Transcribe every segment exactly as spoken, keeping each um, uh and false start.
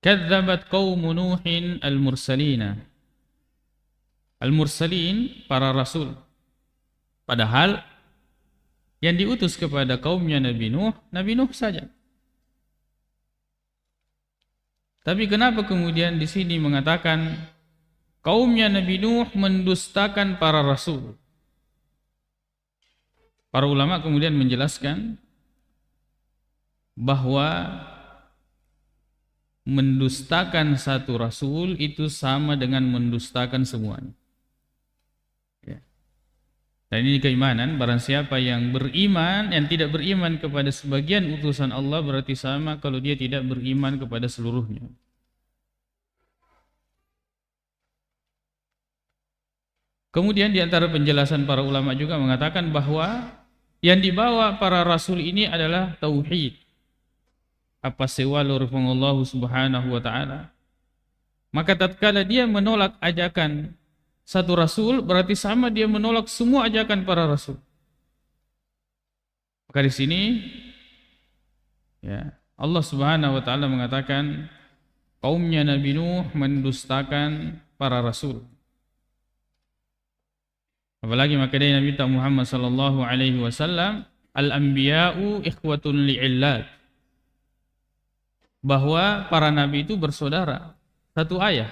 Kadzabat qaumu Nuhin al-mursalina. Al-mursalin, para rasul. Padahal yang diutus kepada kaumnya Nabi Nuh, Nabi Nuh saja. Tapi kenapa kemudian di sini mengatakan kaumnya Nabi Nuh mendustakan para rasul? Para ulama kemudian menjelaskan bahwa mendustakan satu rasul itu sama dengan mendustakan semuanya. Ya. Dan ini keimanan, barang siapa yang beriman, yang tidak beriman kepada sebagian utusan Allah, berarti sama kalau dia tidak beriman kepada seluruhnya. Kemudian di antara penjelasan para ulama juga mengatakan bahwa yang dibawa para rasul ini adalah tauhid. Apa sewa loro Puang Allahu Subhanahu wa Ta'ala. Maka tatkala dia menolak ajakan satu rasul, berarti sama dia menolak semua ajakan para rasul. Maka di sini, ya, Allah Subhanahu wa Ta'ala mengatakan kaumnya Nabi Nuh mendustakan para rasul. Apalagi makkedai Nabi Muhammad sallallahu alaihi wasallam, "Al-anbiya'u ikhwatun li'illat." Bahwa para nabi itu bersaudara, satu ayah.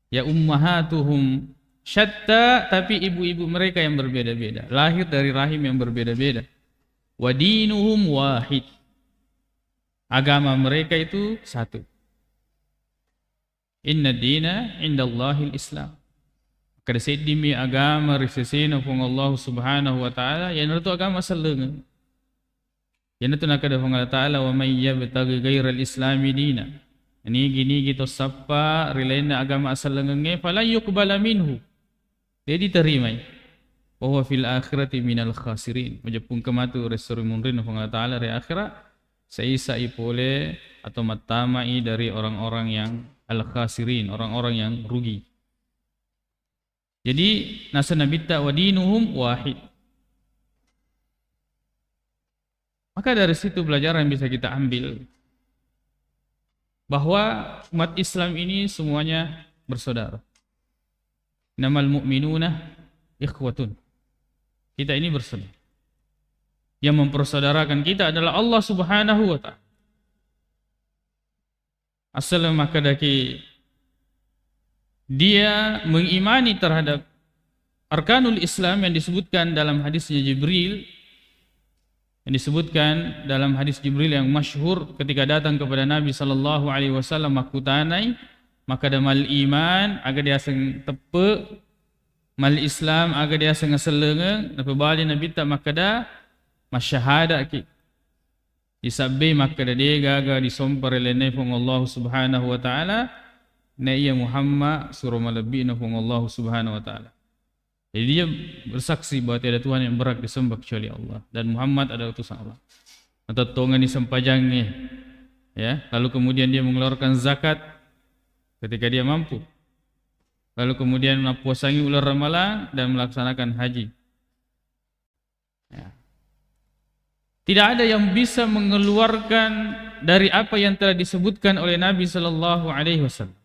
Ya ummahatuhum syatta, tapi ibu-ibu mereka yang berbeda-beda, lahir dari rahim yang berbeda-beda. Wa dinuhum wahid. Agama mereka itu satu. Inna dina indallahil Islam. Kada seddimi agama ri sesena Puang Allah Subhanahu wa Ta'ala, iyanaritu agama sellengeng. Iyanatu nakkeda Puang Allah Ta'ala, "Wa may yabtaghi ghairal Islami dina." Nigi-nigi to sappa ri lainna agama asellengengnge, falan yuqbala minhu. De' diterimai. Wa huwa fil akhirati minal khasirin. Majeppung kematu resori munrinna Puang Allah Ta'ala ri akhirat, saisai pole atau mattamai dari orang-orang yang al-khasirin, orang-orang yang rugi. Jadi, naseng Nabitta, "Wa dinuhum wahid." Maka dari situ pelajaran yang bisa kita ambil bahwa umat Islam ini semuanya bersaudara. "Innamal mu'minuna ikhwatun." Kita ini bersaudara. Yang mempersaudarakan kita adalah Allah Subhanahu wa Ta'ala. Asal makkedaki dia mengimani terhadap arkanul Islam yang disebutkan dalam hadisnya Jibril, yang disebutkan dalam hadis Jibril yang masyhur ketika datang kepada Nabi sallallahu alaihi wasallam makkutanai, makkeda, "Mal iman?" Aga diaseng teppe, "Mal Islam?" Aga diaseng asellengeng, napabali Nabitta makkeda, "Masyahadaki." Isabbe makkeda de' gaga disompa ri lainna Puang Allah Subhanahu wa Ta'ala, na iya Muhammad suro malebbi'na Puang Allah Subhanahu wa Ta'ala. Jadi dia bersaksi bahwa tiada Tuhan yang berhak disembah kecuali Allah dan Muhammad adalah utusan Allah. Natettongeng sempajangnge, ya, lalu kemudian dia mengeluarkan zakat ketika dia mampu. Lalu kemudian mappuasangi uleng Ramalang dan melaksanakan haji. Ya. Tidak ada yang bisa mengeluarkan dari apa yang telah disebutkan oleh Nabi sallallahu alaihi wasallam.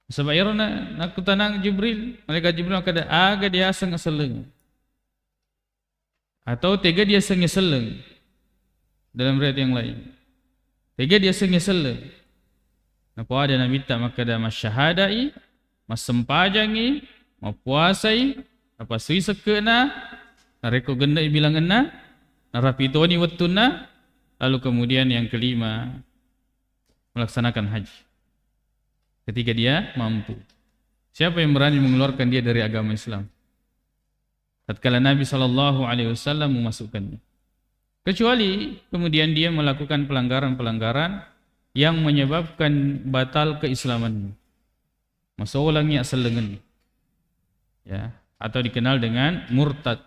Sebab iyaro na-, nakkutanang Jibril, malaikat Jibril makkeda, "Aga diaseng aselleng?" Atau tega diaseng selleng? Dalam riwayat yang lain, tega diaseng selleng? Napoada Nabitta makkeda, "Masyahadai, massempajangi, mappuasai, napasui sekke'na, narekko genne'i bilangenna, narapi toni wettunna, lalu kemudian yang kelima, melaksanakan haji." Ketika dia mampu. Siapa yang berani mengeluarkan dia dari agama Islam? Tatkala Nabi sallallahu alaihi wasallam memasukkannya. Kecuali kemudian dia melakukan pelanggaran-pelanggaran yang menyebabkan batal keislamannya. Masolangi asellengenna. Ya, atau dikenal dengan murtad,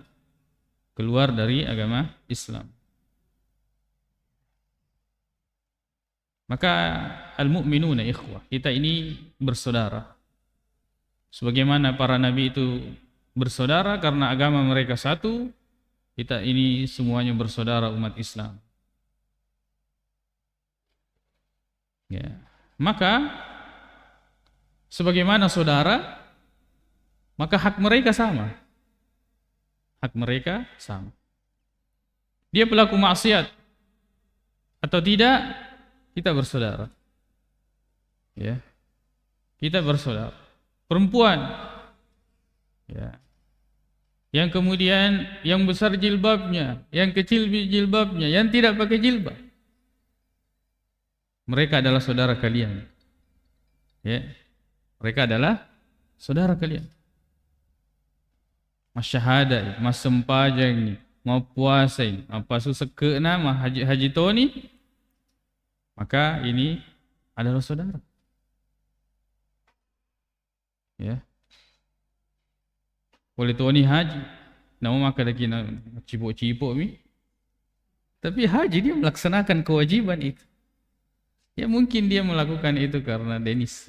keluar dari agama Islam. Maka al-mu'minuna ikhwah, kita ini bersaudara. Sebagaimana para nabi itu bersaudara karena agama mereka satu, kita ini semuanya bersaudara umat Islam. Ya. Maka sebagaimana saudara, maka hak mereka sama. Hak mereka sama. Dia pelaku maksiat atau tidak, kita bersaudara. Ya. Kita bersaudara. Perempuan. Ya. Yang kemudian yang besar jilbabnya, yang kecil jilbabnya, yang tidak pakai jilbab. Mereka adalah saudara kalian. Ya. Mereka adalah saudara kalian. Masyahada, massempajangi, mappuasai, mappasu sekke'na, mahaji-haji toni, maka ini adalah saudara. Ya. Pole toni haji, namo makkadaki na cipo-cipo mi. Tapi haji dia melaksanakan kewajiban itu. Ya, mungkin dia melakukan itu karena denis.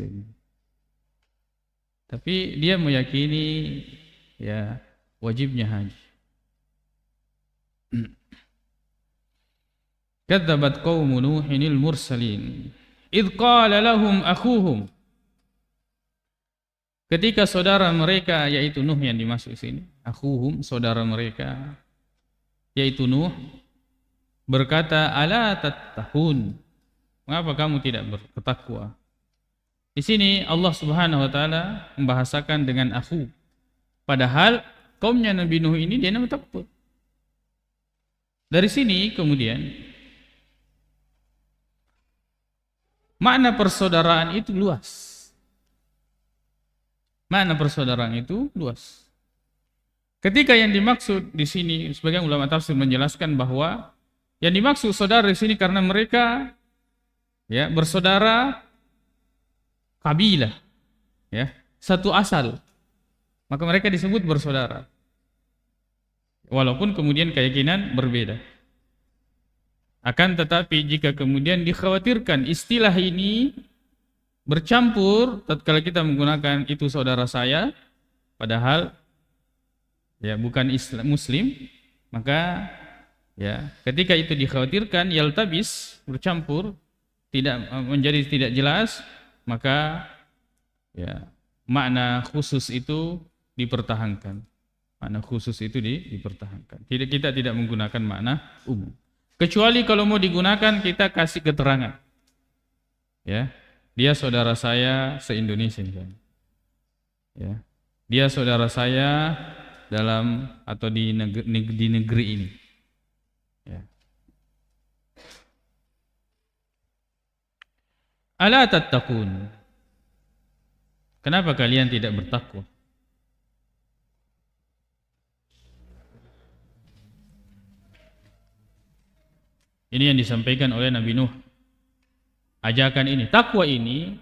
Tapi dia meyakini, ya, wajibnya haji. Kadzabat qaumu Nuhinil mursalin. Idz qala lahum akhuhum. Ketika saudara mereka, yaitu Nuh yang dimaksud sini, akhuhum, saudara mereka, yaitu Nuh, berkata, "Ala tattaqun? Mengapa kamu tidak bertakwa?" Di sini Allah Subhanahu wa Ta'ala membahasakan dengan akhu. Padahal kaumnya Nabi Nuh ini dia nama takut. Dari sini kemudian makna persaudaraan itu luas. Makna persaudaraan itu luas. Ketika yang dimaksud di sini, sebagian ulama tafsir menjelaskan bahwa yang dimaksud saudara di sini karena mereka, ya, bersaudara kabilah, ya, satu asal. Maka mereka disebut bersaudara. Walaupun kemudian keyakinan berbeda. Akan tetapi jika kemudian dikhawatirkan istilah ini bercampur tatkala kita menggunakan itu saudara saya, padahal, ya, bukan Islam, muslim, maka, ya, ketika itu dikhawatirkan yaltabis, bercampur, tidak, menjadi tidak jelas, maka, ya, makna khusus itu dipertahankan. Makna khusus itu di-, dipertahankan. Tidak, kita tidak menggunakan makna umum. Kecuali kalau mau digunakan, kita kasih keterangan. Ya, dia saudara saya se-Indonesia misalnya. Ya. Dia saudara saya dalam atau di neg-, neg-, di negeri ini. Ya. Ala tattaqun? Kenapa kalian tidak bertakwa? Ini yang disampaikan oleh Nabi Nuh. Ajakan ini, takwa ini,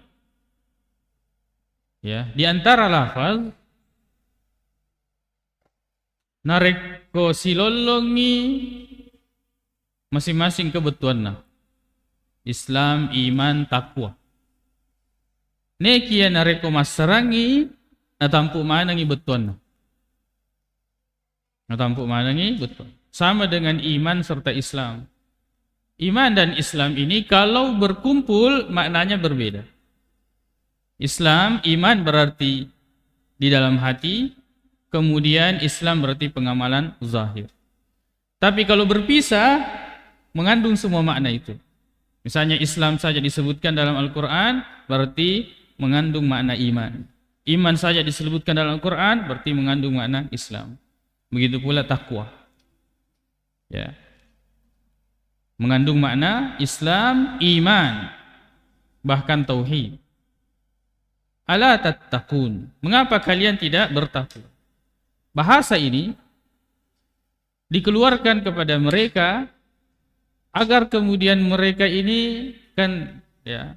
ya, di antara lafaz, narekko silollongi masing-masing kebutuhanna, Islam, iman, takwa. Nekia narekko massarangi, natampu manengi bettuanna. Natampu manengi bettuanna. Sama dengan iman serta Islam. Iman dan Islam ini kalau berkumpul maknanya berbeda. Islam, iman berarti di dalam hati, kemudian Islam berarti pengamalan zahir. Tapi kalau berpisah, mengandung semua makna itu. Misalnya Islam saja disebutkan dalam Al-Quran, berarti mengandung makna iman. Iman saja disebutkan dalam Al-Quran, berarti mengandung makna Islam. Begitu pula takwa. Ya. Mengandung makna Islam, iman, bahkan tauhid. Ala tattaqun? Mengapa kalian tidak bertakwa? Bahasa ini dikeluarkan kepada mereka agar kemudian mereka ini kan, ya,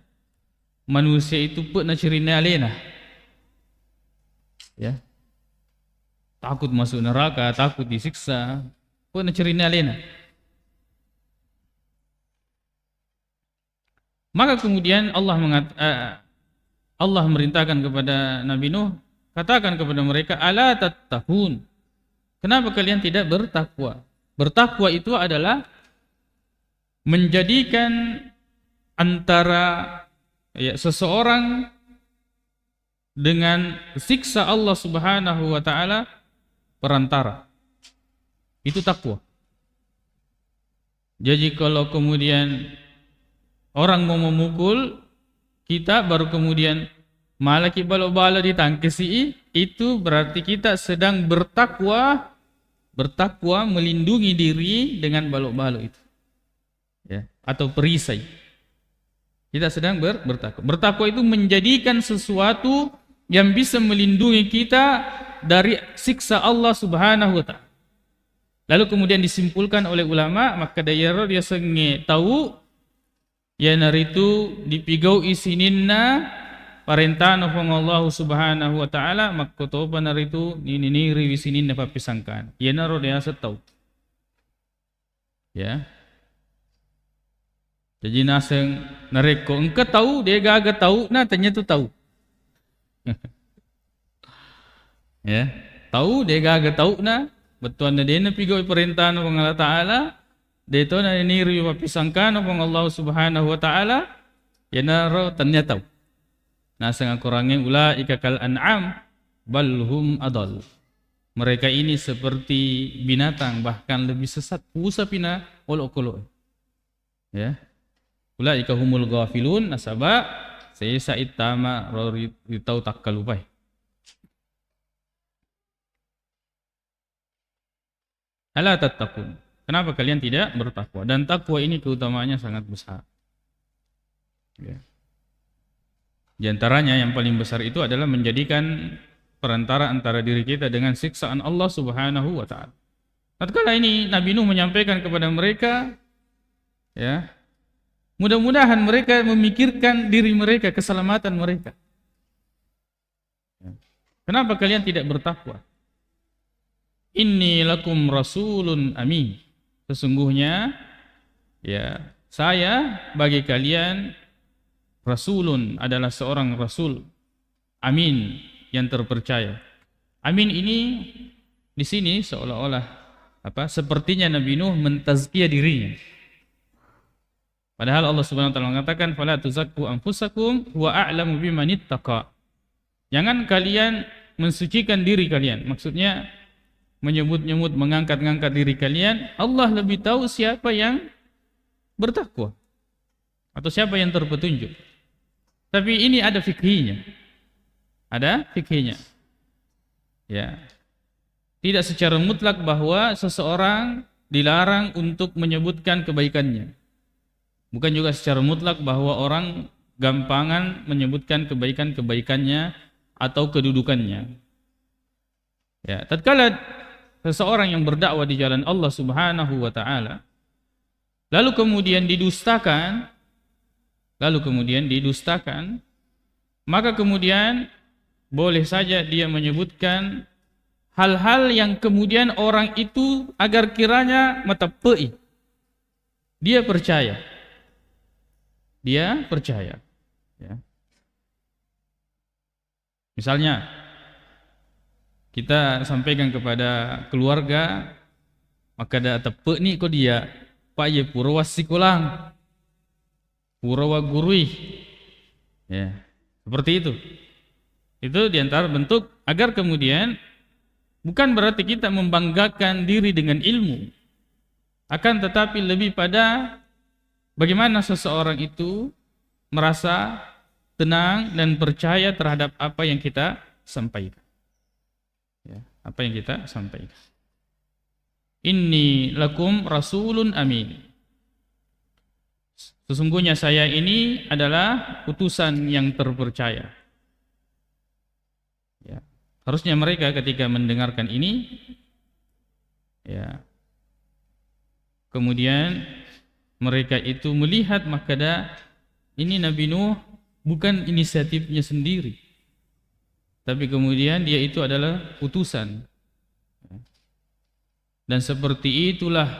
manusia itu pekna cerina alena. Ya. Takut masuk neraka, takut disiksa, pekna cerina alena. Maka kemudian Allah mengat-, eh, Allah merintahkan kepada Nabi Nuh, katakan kepada mereka, "Ala tattaqun? Kenapa kalian tidak bertakwa?" Bertakwa itu adalah menjadikan antara ya, seseorang dengan siksa Allah Subhanahu wa Ta'ala perantara. Itu takwa. Jadi, kalau kemudian orang mau memukul kita, baru kemudian malaki balo-balo ditangkisi, itu berarti kita sedang bertakwa, bertakwa melindungi diri dengan balo-balo itu. Ya, atau perisai. Kita sedang ber-, bertakwa. Bertakwa itu menjadikan sesuatu yang bisa melindungi kita dari siksa Allah Subhanahu wa Ta'ala. Lalu kemudian disimpulkan oleh ulama, makkeda iyaro riasengnge tau, iyanaritu dipigau'i sininna parentana Puang Allah Subhanahu wa Ta'ala, makkotopa naritu niniriwi sininna pappisangkana. Iyanaro riaseng tau. Ya. Jaji naseng narekko engka tau, degaga tau'na, tennia tu tau. Ya. Tau degaga tau'na, bettuanna de napigau'i parentana Puang Allah Ta'ala, de to naniriwi pappisangkana Puang Allah Subhanahu wa Ta'ala, iyanaro tennia tau. Naseng Akorangnge, "Ulaika kal an'am, bal hum adall." Mereka ini seperti binatang, bahkan lebih sesat, pusapi na olokolo. Ya. "Ulaika humul ghafilun," nasaba sesa ittama ro ri, ri tau takkalupai. "Ala tattaqun?" Kenapa kalian tidak bertakwa? Dan takwa ini keutamaannya sangat besar. Ya. Di antaranya yang paling besar itu adalah menjadikan perantara antara diri kita dengan siksaan Allah Subhanahu wa Ta'ala. Tatkala ini Nabi Nuh menyampaikan kepada mereka, ya, mudah-mudahan mereka memikirkan diri mereka, keselamatan mereka. Ya. "Kenapa kalian tidak bertakwa?" "Inni lakum rasulun amin." Sesungguhnya, ya, saya bagi kalian rasulun, adalah seorang rasul, amin, yang terpercaya. Amin ini di sini seolah-olah, apa, sepertinya Nabi Nuh mentazkiyah dirinya. Padahal Allah Subhanahu wa Ta'ala mengatakan, "Fala tuzakku anfusakum, huwa a'lamu biman ittaqa." Jangan kalian mensucikan diri kalian. Maksudnya, menyebut-nyebut, mengangkat-ngangkat diri kalian. Allah lebih tahu siapa yang bertakwa atau siapa yang terpetunjuk. Tapi ini ada fikihnya. Ada fikihnya. Ya. Tidak secara mutlak bahwa seseorang dilarang untuk menyebutkan kebaikannya. Bukan juga secara mutlak bahwa orang gampangan menyebutkan kebaikan-kebaikannya atau kedudukannya. Ya, tatkala seseorang yang berdakwah di jalan Allah Subhanahu wa Ta'ala, lalu kemudian didustakan, lalu kemudian didustakan, maka kemudian boleh saja dia menyebutkan hal-hal yang kemudian orang itu agar kiranya mateppe'i. Dia percaya. Dia percaya. Ya. Misalnya, kita sampaikan kepada keluarga, makkeda, "Teppe'ni ko dia, Pak, ye pura wassikolang, pura waggurui." Ya, seperti itu. Itu diantara bentuk agar kemudian bukan berarti kita membanggakan diri dengan ilmu, akan tetapi lebih pada bagaimana seseorang itu merasa tenang dan percaya terhadap apa yang kita sampaikan. Ya, apa yang kita sampaikan. "Inni lakum rasulun amin." Sesungguhnya saya ini adalah utusan yang terpercaya. Ya. Harusnya mereka ketika mendengarkan ini, ya, kemudian mereka itu melihat, makkeda, ini Nabi Nuh bukan inisiatifnya sendiri, tapi kemudian dia itu adalah utusan. Dan seperti itulah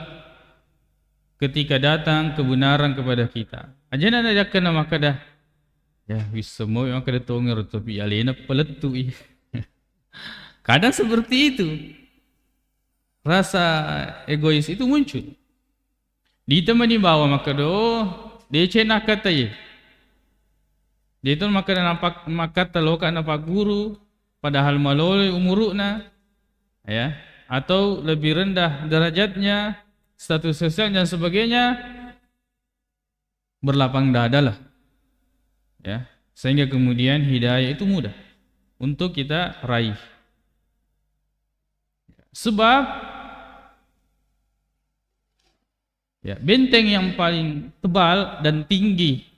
ketika datang kebenaran kepada kita. Ajana na yakkena makkeda, "Ya, wisseng moi makkeda tongeng ro, tapi alena palettu'i." Kadang seperti itu. Rasa egois itu muncul. Ditemani bawa makkeda, "Oh, deceng nakkatai." Jadi itu maka napak-, maka teloka napagguru, padahal malolo umuru'na, ya, atau lebih rendah derajatnya, status sosial dan sebagainya, berlapang dadalah, ya, sehingga kemudian hidayah itu mudah untuk kita raih. Sebab, ya, benteng yang paling tebal dan tinggi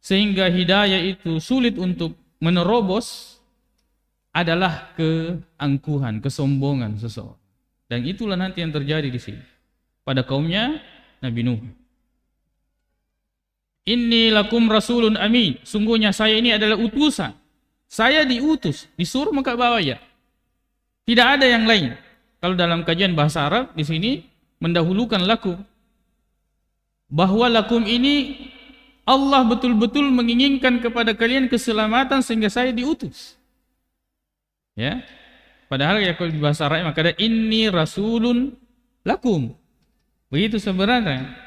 sehingga hidayah itu sulit untuk menerobos adalah keangkuhan, kesombongan seseorang. Dan itulah nanti yang terjadi di sini pada kaumnya Nabi Nuh. "Inni lakum rasulun amin." Sungguhnya saya ini adalah utusan. Saya diutus, disuruh maka bawa ya. Tidak ada yang lain. Kalau dalam kajian bahasa Arab, di sini mendahulukan lakum. Bahwa lakum ini Allah betul-betul menginginkan kepada kalian keselamatan sehingga saya diutus. Ya. Padahal ya kalau di bahasa Arab maka ada, "Inni rasulun lakum." Begitu sebenarnya.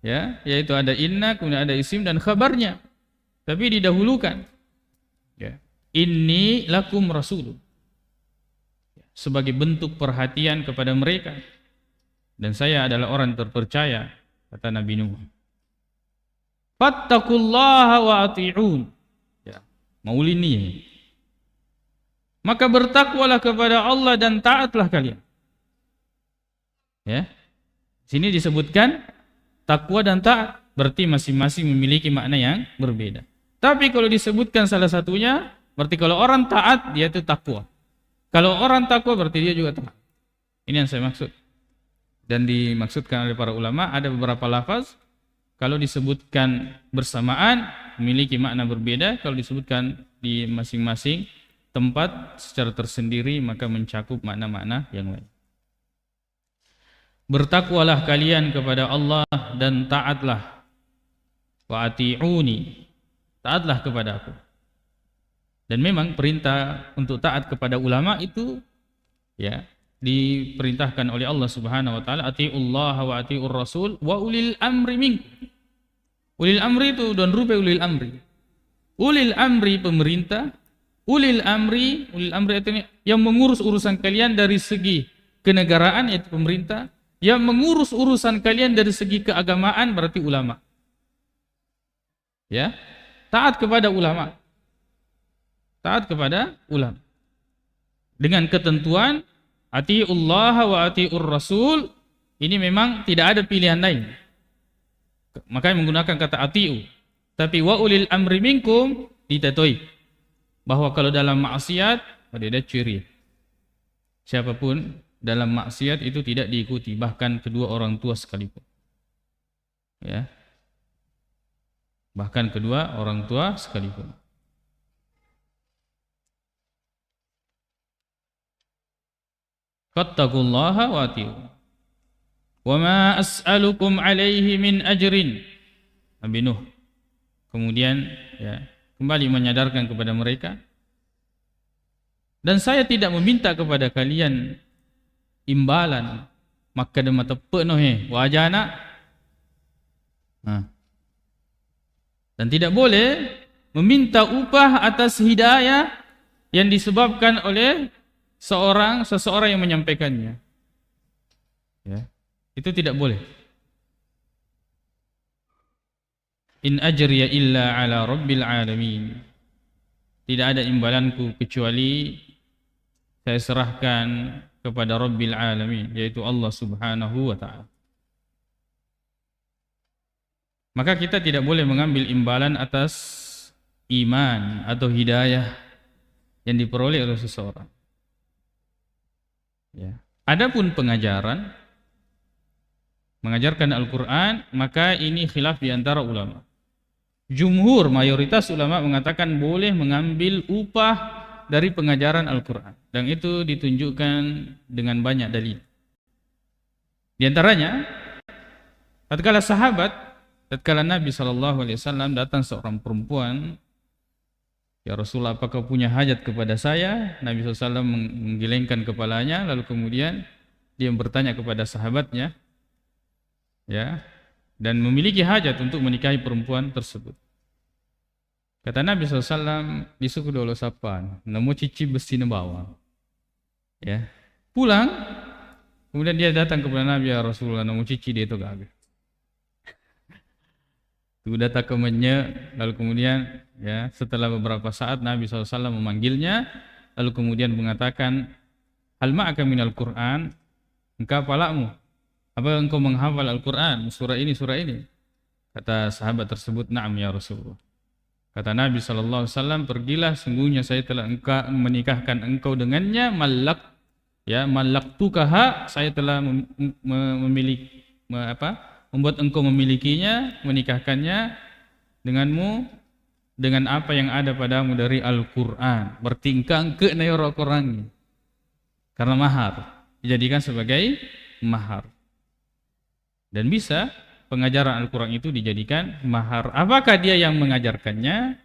Ya, yaitu ada inna, kemudian ada isim dan khabarnya. Tapi didahulukan. Ya. "Inni lakum rasulun." Sebagai bentuk perhatian kepada mereka. "Dan saya adalah orang terpercaya," kata Nabi Nuh. "Fattaqullaha wa ati'un." Ya, maulini. "Maka bertakwalah kepada Allah dan taatlah kalian." Ya. Sini disebutkan takwa dan taat, berarti masing-masing memiliki makna yang berbeda. Tapi kalau disebutkan salah satunya, berarti kalau orang taat, dia itu takwa. Kalau orang takwa, berarti dia juga taat. Ini yang saya maksud. Dan dimaksudkan oleh para ulama, ada beberapa lafaz, kalau disebutkan bersamaan, memiliki makna berbeda, kalau disebutkan di masing-masing tempat secara tersendiri, maka mencakup makna-makna yang lain. "Bertakwalah kalian kepada Allah dan taatlah. Wa ati'uni." Taatlah kepada aku. Dan memang perintah untuk taat kepada ulama itu, ya, diperintahkan oleh Allah Subhanahu wa taala, "Atiullaha wa atiur rasul wa ulil amri minkum." Ulil amri itu don rupa ulil amri. Ulil amri pemerintah, ulil amri, ulil amri artinya yang mengurus urusan kalian dari segi kenegaraan yaitu pemerintah, yang mengurus urusan kalian dari segi keagamaan berarti ulama. Ya. Taat kepada ulama. Taat kepada ulama. Dengan ketentuan, "Atiullaha wa atiur rasul," ini memang tidak ada pilihan lain. Makanya menggunakan kata "atiu." Tapi "wa ulil amri minkum" ditetoi. Bahwa kalau dalam maksiat, pada ada ciri. Siapapun dalam maksiat itu tidak diikuti, bahkan kedua orang tua sekalipun. Ya. Bahkan kedua orang tua sekalipun. "Fattaqullaha wa ati'un. Wa ma as'alukum alaihi min ajrin." Nabi Nuh kemudian, ya, kembali menyadarkan kepada mereka, "Dan saya tidak meminta kepada kalian imbalan." Makkeda mateppe' no he, wajana. Nah. Dan tidak boleh meminta upah atas hidayah yang disebabkan oleh seorang, seseorang yang menyampaikannya. Ya. Itu tidak boleh. "In ajriya illa ala rabbil alamin." Tidak ada imbalanku kecuali saya serahkan kepada Rabbil Alamin, yaitu Allah Subhanahu wa Ta'ala. Maka kita tidak boleh mengambil imbalan atas iman atau hidayah yang diperoleh oleh seseorang. Ya. Adapun pengajaran, mengajarkan Al-Quran, maka ini khilaf di antara ulama. Jumhur, mayoritas ulama mengatakan boleh mengambil upah dari pengajaran Al-Quran. Dan itu ditunjukkan dengan banyak dalil. Di antaranya, tatkala sahabat, tatkala Nabi sallallahu alaihi wasallam datang seorang perempuan, "Ya Rasulullah, apakah punya hajat kepada saya?" Nabi sallallahu alaihi wasallam meng-, menggelengkan kepalanya, lalu kemudian dia bertanya kepada sahabatnya, ya, dan memiliki hajat untuk menikahi perempuan tersebut. Kata Nabi sallallahu alaihi wasallam, "Disuku dolo sappa, namo cicci bessina bawang." Ya. Pulang, kemudian dia datang kepada Nabi, "Ya Rasulullah, namo cicci de to gaga." Sudah tak kemenye, lalu kemudian, ya, setelah beberapa saat Nabi sallallahu alaihi wasallam memanggilnya, lalu kemudian mengatakan, "Hal ma'aka minal Qur'an?" Engkau apalakmu? Apa engkau menghafal Al-Quran, surah ini, surah ini? Kata sahabat tersebut, "Na'am, ya Rasulullah." Kata Nabi sallallahu alaihi wasallam, "Pergilah, sungguhnya saya telah engka-, menikahkan engkau dengannya, mallak, ya, mallaktukaha, saya telah mem-, me-, memilih, me-, apa, membuat engkau memilikinya, menikahkannya denganmu, dengan apa yang ada padamu dari Al-Quran." Berarti engka engke na yoro Quran karena mahar, dijadikan sebagai mahar. Dan bisa pengajaran Al-Quran itu dijadikan mahar. Apakah dia yang mengajarkannya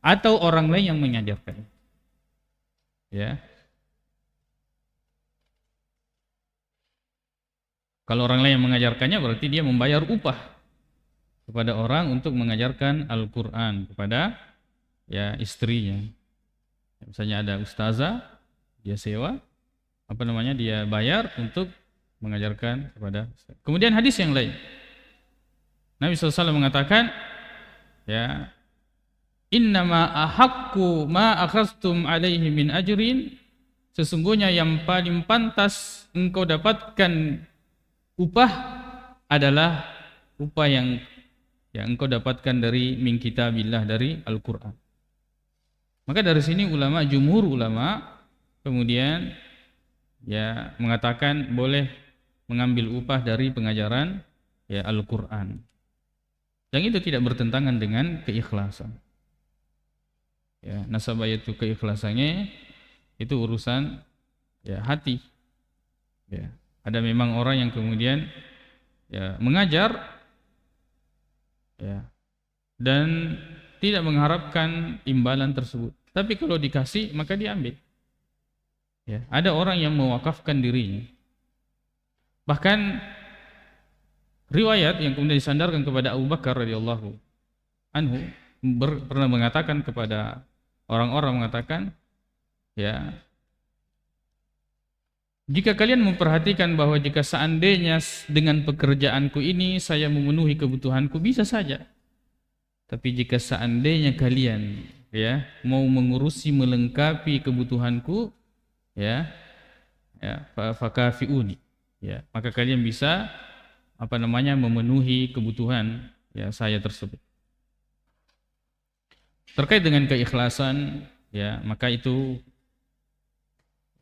atau orang lain yang mengajarkannya? Ya. Kalau orang lain yang mengajarkannya, berarti dia membayar upah kepada orang untuk mengajarkan Al-Quran kepada, ya, istrinya. Misalnya ada ustazah, dia sewa, apa namanya, dia bayar untuk mengajarkan kepada. Kemudian hadis yang lain, Nabi sallallahu alaihi wasallam mengatakan, ya, "Innama ahaqqu ma akhadhtum alaihi min ajrin," sesungguhnya yang paling pantas engkau dapatkan upah adalah upah yang, yang engkau dapatkan dari min kitabillah, dari Al-Quran. Maka dari sini ulama, jumhur ulama kemudian, ya, mengatakan boleh mengambil upah dari pengajaran, ya, Al-Quran. Yang itu tidak bertentangan dengan keikhlasan. Ya, nasaba itu keikhlasannya itu urusan, ya, hati. Ya, ada memang orang yang kemudian, ya, mengajar, ya, dan tidak mengharapkan imbalan tersebut. Tapi kalau dikasih, maka diambil. Ya, ada orang yang mewakafkan dirinya. Bahkan riwayat yang kemudian disandarkan kepada Abu Bakar radhiyallahu anhu ber-, pernah mengatakan kepada orang-orang, mengatakan, ya, "Jika kalian memperhatikan bahwa jika seandainya s-, dengan pekerjaanku ini saya memenuhi kebutuhanku, bisa saja. Tapi jika seandainya kalian, ya, mau mengurusi, melengkapi kebutuhanku, ya, ya, fa-, fakafiuni, ya, maka kalian bisa, apa namanya, memenuhi kebutuhan, ya, saya tersebut." Terkait dengan keikhlasan, ya, maka itu,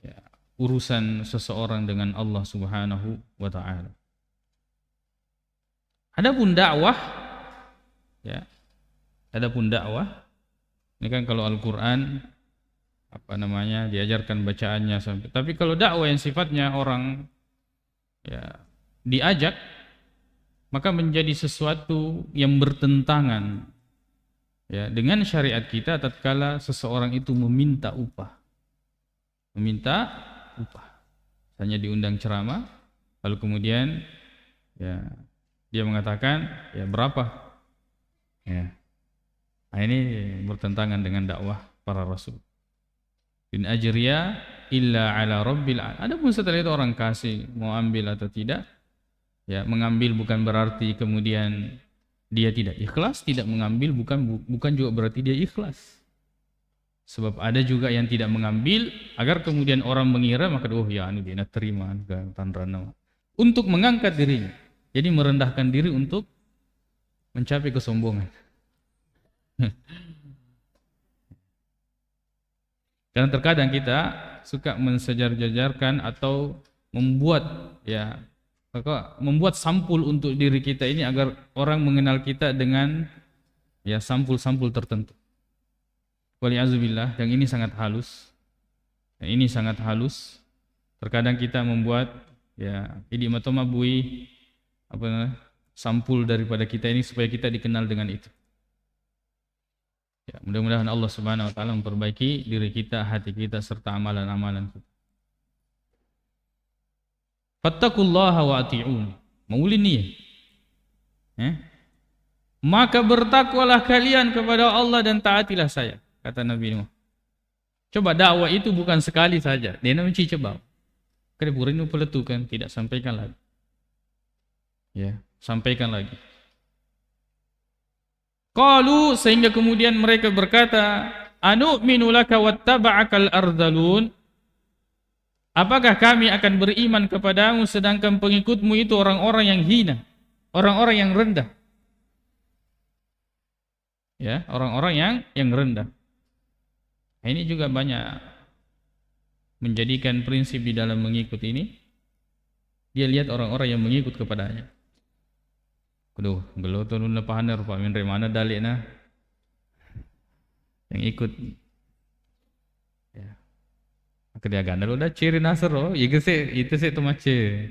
ya, urusan seseorang dengan Allah Subhanahu wa Ta'ala. Adapun dakwah, ya, adapun dakwah, ini kan kalau Al-Quran, apa namanya, diajarkan bacaannya sampai. Tapi kalau dakwah yang sifatnya orang, ya, diajak, maka menjadi sesuatu yang bertentangan, ya, dengan syariat kita tatkala seseorang itu meminta upah. Meminta upah. Misalnya diundang ceramah, lalu kemudian, ya, dia mengatakan, "Ya, berapa?" Ya. Nah, ini bertentangan dengan dakwah para rasul. "In ajriya illa ala rabbil al-," adapun setelah itu orang kasih, mau ambil atau tidak, ya, mengambil bukan berarti kemudian dia tidak ikhlas, tidak mengambil bukan, bu-, bukan juga berarti dia ikhlas. Sebab ada juga yang tidak mengambil, agar kemudian orang mengira, maka, "Oh, ya, anu dia, na terima, ga tanrana." Untuk mengangkat dirinya. Jadi merendahkan diri untuk mencapai kesombongan. Karena terkadang kita suka mensejar-jajarkan atau membuat, ya, apa, membuat sampul untuk diri kita ini agar orang mengenal kita dengan, ya, sampul-sampul tertentu. Waliyazubillah, yang ini sangat halus. Yang ini sangat halus. Terkadang kita membuat, ya, idi mato mabbui, apa namanya, sampul daripada kita ini supaya kita dikenal dengan itu. Ya, mudah-mudahan Allah Subhanahu wa Ta'ala memperbaiki diri kita, hati kita, serta amalan-amalan kita. "Fattaqullaha wa ati'un." Mauli ni. Eh? "Maka bertakwalah kalian kepada Allah dan taatilah saya," kata Nabi Nuh. Coba, dakwah itu bukan sekali saja. Dia namanya coba. Kade purani peletukan, tidak, sampaikan lagi. Ya, sampaikan lagi. Qalu, sehingga kemudian mereka berkata, "Anu'minu laka wattaba'akal ardhalun?" Apakah kami akan beriman kepadamu sedangkan pengikutmu itu orang-orang yang hina, orang-orang yang rendah? Ya, orang-orang yang, yang rendah. Nah, ini juga banyak menjadikan prinsip di dalam mengikut ini. Dia lihat orang-orang yang mengikut kepadanya. Aduh, gelo tu nunna pahanna rupa, menre mana dalekna yang ikut. Ya. Maka dia ganda lo da ciri nasero, iga se, itu se tu macce.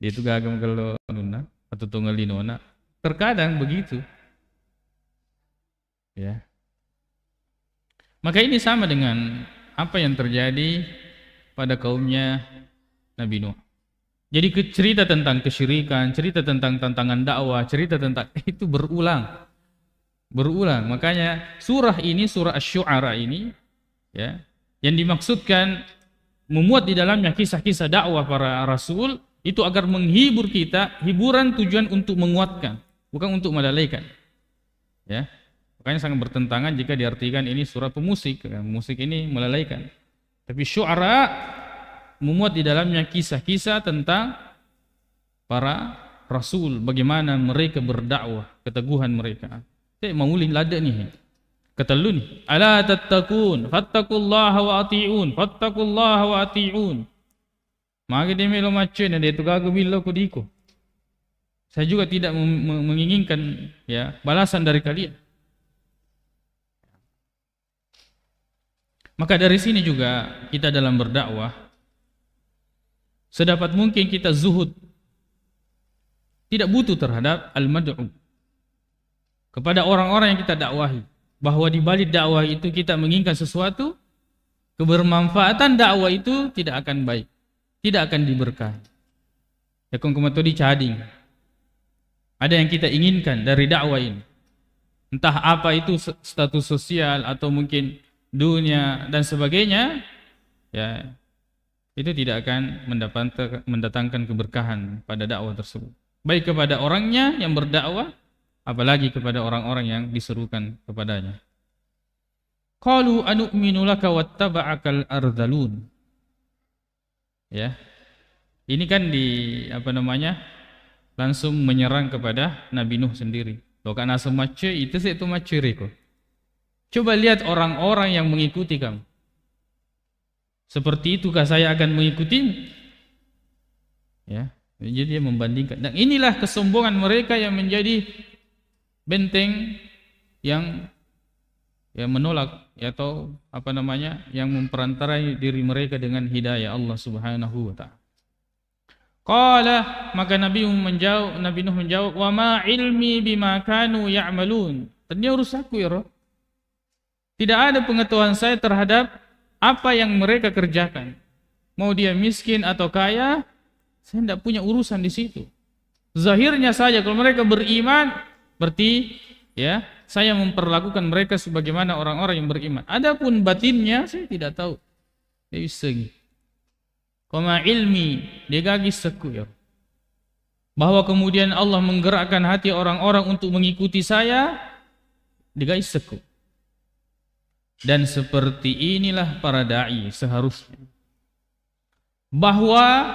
Dia tu gaga magello nunna, atau tu ngelinona. Terkadang begitu. Ya. Maka ini sama dengan apa yang terjadi pada kaumnya Nabi Nuh. Jadi ke-, cerita tentang kesyirikan, cerita tentang tantangan dakwah, cerita tentang itu berulang. Berulang. Makanya surah ini, surah Asy-Syu'ara ini, ya, yang dimaksudkan memuat di dalamnya kisah-kisah dakwah para rasul itu agar menghibur kita, hiburan tujuan untuk menguatkan, bukan untuk melalaikan. Ya. Makanya sangat bertentangan jika diartikan ini surah pemusik, ya, musik ini melalaikan. Tapi Syu'ara memuat di dalamnya kisah-kisah tentang para rasul, bagaimana mereka berdakwah, keteguhan mereka. Te mauli ladde ni. Ketellu ni, "Ala tattaqun, fattaqullaha wa ati'un, fattaqullaha wa ati'un." Magi de melo macce na de tu gaga billo ko diko. Saya juga tidak mem-, me-, menginginkan, ya, balasan dari kalian. Maka dari sini juga kita dalam berdakwah, sedapat mungkin kita zuhud, tidak butuh terhadap al-mad'u, kepada orang-orang yang kita dakwahi, bahwa di balik dakwah itu kita menginginkan sesuatu, kebermanfaatan dakwah itu tidak akan baik, tidak akan diberkahi. Yakko engka metto dicading. Ada yang kita inginkan dari dakwah ini. Entah apa itu se-, status sosial atau mungkin dunia dan sebagainya, ya, itu tidak akan mendapatkan, mendatangkan keberkahan pada dakwah tersebut. Baik kepada orangnya yang berdakwah, apalagi kepada orang-orang yang diserukan kepadanya. Qalu anu'minu laka wattaba'akal ardhalun. Ya. Ini kan di, apa namanya, langsung menyerang kepada Nabi Nuh sendiri. Loka naseng macce, itu sih itu macce reko. Coba lihat orang-orang yang mengikuti kamu. Seperti itukah saya akan mengikutimu? Ya. Jadi dia membandingkan. Dan inilah kesombongan mereka yang menjadi benteng yang, ya, menolak, ya, atau apa namanya, yang memperantarai diri mereka dengan hidayah Allah Subhanahu wa Ta'ala. Qala, maka Nabi menjawab, Nabi Nuh menjawab, "Wa ma ilmi bima kanu ya'malun." Tennia urusanku, ya Rob. Tidak ada pengetahuan saya terhadap apa yang mereka kerjakan. Mau dia miskin atau kaya, saya tidak punya urusan di situ. Zahirnya saja, kalau mereka beriman, berarti, ya, saya memperlakukan mereka sebagaimana orang-orang yang beriman. Adapun batinnya, saya tidak tahu. Dia bisa. Wa ma ilmi, de gaga issekku, ya. Bahwa kemudian Allah menggerakkan hati orang-orang untuk mengikuti saya, de gaga issekku. Dan seperti inilah para dai seharusnya. Bahwa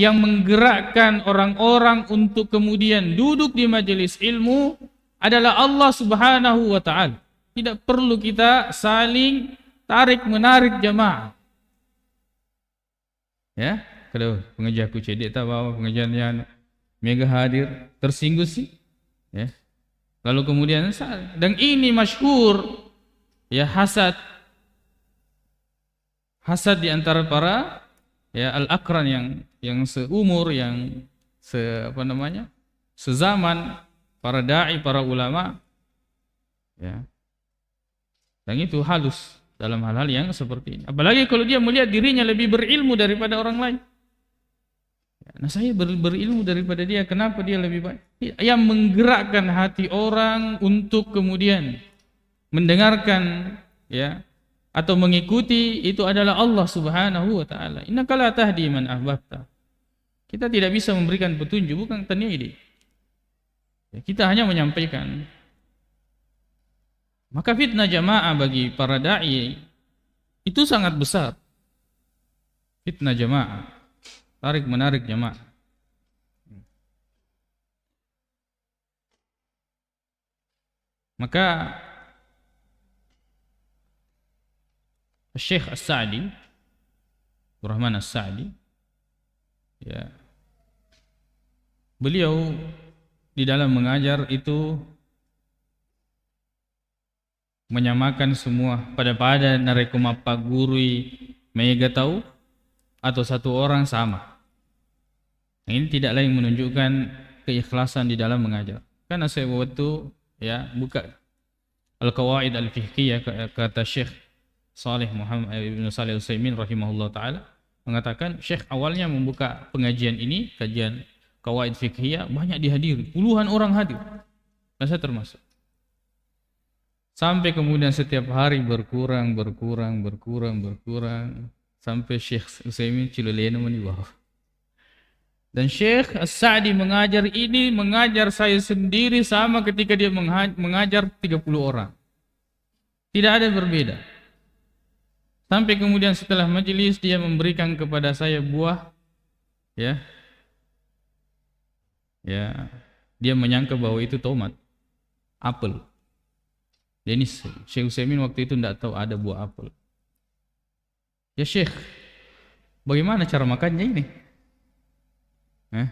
yang menggerakkan orang-orang untuk kemudian duduk di majelis ilmu adalah Allah Subhanahu wa Ta'ala. Tidak perlu kita saling tarik-menarik, jamaah. Ya, kalau pengajianku cedde ta bawa pengajian yang mega hadir, tersinggung sih. Ya. Lalu kemudian sa-, dan ini masyhur, ya, hasad. Hasad di antara para, ya, al-aqran yang, yang seumur, yang se-, apa namanya, sezaman, para dai, para ulama. Ya. Dan itu halus dalam hal-hal yang seperti ini. Apalagi kalau dia melihat dirinya lebih berilmu daripada orang lain. Ya, nah, saya ber-, berilmu daripada dia, kenapa dia lebih baik? Yang menggerakkan hati orang untuk kemudian mendengarkan, ya, atau mengikuti itu adalah Allah Subhanahu wa Ta'ala. "Innaka la tahdi man ahbabta." Kita tidak bisa memberikan petunjuk, bukan tania ini. Ya, kita hanya menyampaikan. Maka fitnah jamaah bagi para da'i itu sangat besar. Fitnah jamaah. Tarik menarik jamaah. Maka Syekh As-Sa'di, Abdurrahman As-Sa'di, ya, beliau di dalam mengajar itu menyamakan semua, pada-pada narekko mappaggurui mega tau atau satu orang sama. Ini tidak lain menunjukkan keikhlasan di dalam mengajar. Karena saya waktu, ya, buka Al-Qawaid Al-Fiqhiyah, ka-, kata Syekh Saleh Muhammad, eh, Ibnu Saleh Utsaimin rahimahullah taala mengatakan, Syekh awalnya membuka pengajian ini, kajian Qawaid Fiqhiyah, banyak dihadiri, puluhan orang hadir. Dan saya termasuk. Sampai kemudian setiap hari berkurang, berkurang, berkurang, berkurang, sampai Syekh Utsaimin cilolena mani bawah. Dan Syekh As-Sa'di mengajar ini, mengajar saya sendiri sama ketika dia mengha-, mengajar tiga puluh orang. Tidak ada yang berbeda. Sampai kemudian setelah majelis, dia memberikan kepada saya buah, ya. Ya, dia menyangka bahwa itu tomat, apel. Jadi Syekh Utsaimin waktu itu ndak tahu ada buah apel. "Ya Syekh, bagaimana cara makannya ini? Eh,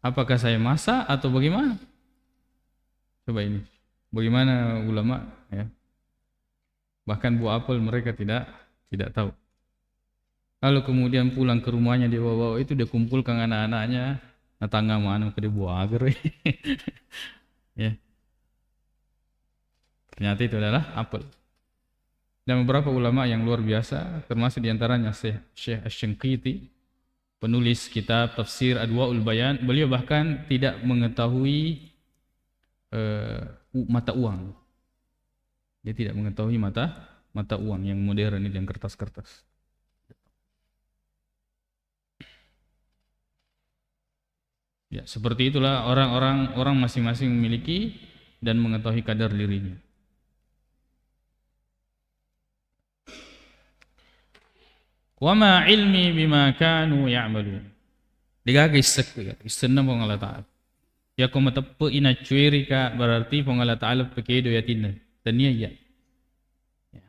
apakah saya masak atau bagaimana?" Coba ini, bagaimana ulama, ya? Bahkan buah apel mereka tidak, tidak tahu. Lalu kemudian pulang ke rumahnya, dia bawa-bawa itu, dia kumpulkan anak-anaknya, natanga mana ke dia buah agar. Ya. Ternyata itu adalah apel. Dan beberapa ulama yang luar biasa, termasuk diantaranya Syekh, Syekh Asy-Syanqiti, penulis kitab tafsir Adwaul Bayan, beliau bahkan tidak mengetahui, eh, u-, mata uang. Dia tidak mengetahui mata, mata uang yang modern itu, yang kertas-kertas. Ya, seperti itulah orang-orang, orang masing-masing memiliki dan mengetahui kadar dirinya. "Wa ma ilmi bima kanu ya'malun." Degaga issekku, ya, issenna Puang Allah Ta'ala. Yakko mateppe'i naccuerika, berarti Puang Allah Ta'ala pekedo yatinna. Tania iya. Ya.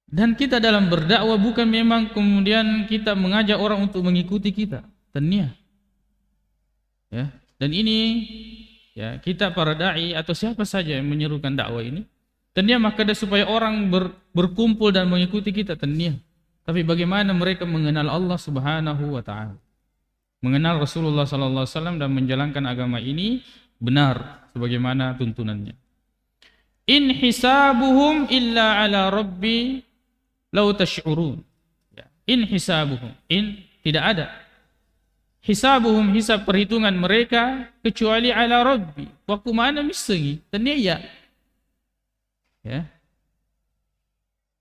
Dan kita dalam berdakwah bukan memang kemudian kita mengajak orang untuk mengikuti kita. Tania. Ya. Dan ini, ya, kita para dai atau siapa saja yang menyerukan dakwah ini, tania makkeda supaya orang ber-, berkumpul dan mengikuti kita, tania. Tapi bagaimana mereka mengenal Allah Subhanahu wa Ta'ala, mengenal Rasulullah sallallahu alaihi wasallam dan menjalankan agama ini benar sebagaimana tuntunannya. "In hisabuhum illa ala rabbi law tash'urun." Ya. "In hisabuhum." In, tidak ada. "Hisabuhum", hisab perhitungan mereka, "kecuali ala rabbi." Wakku mana missengi? Tania iya. Ya.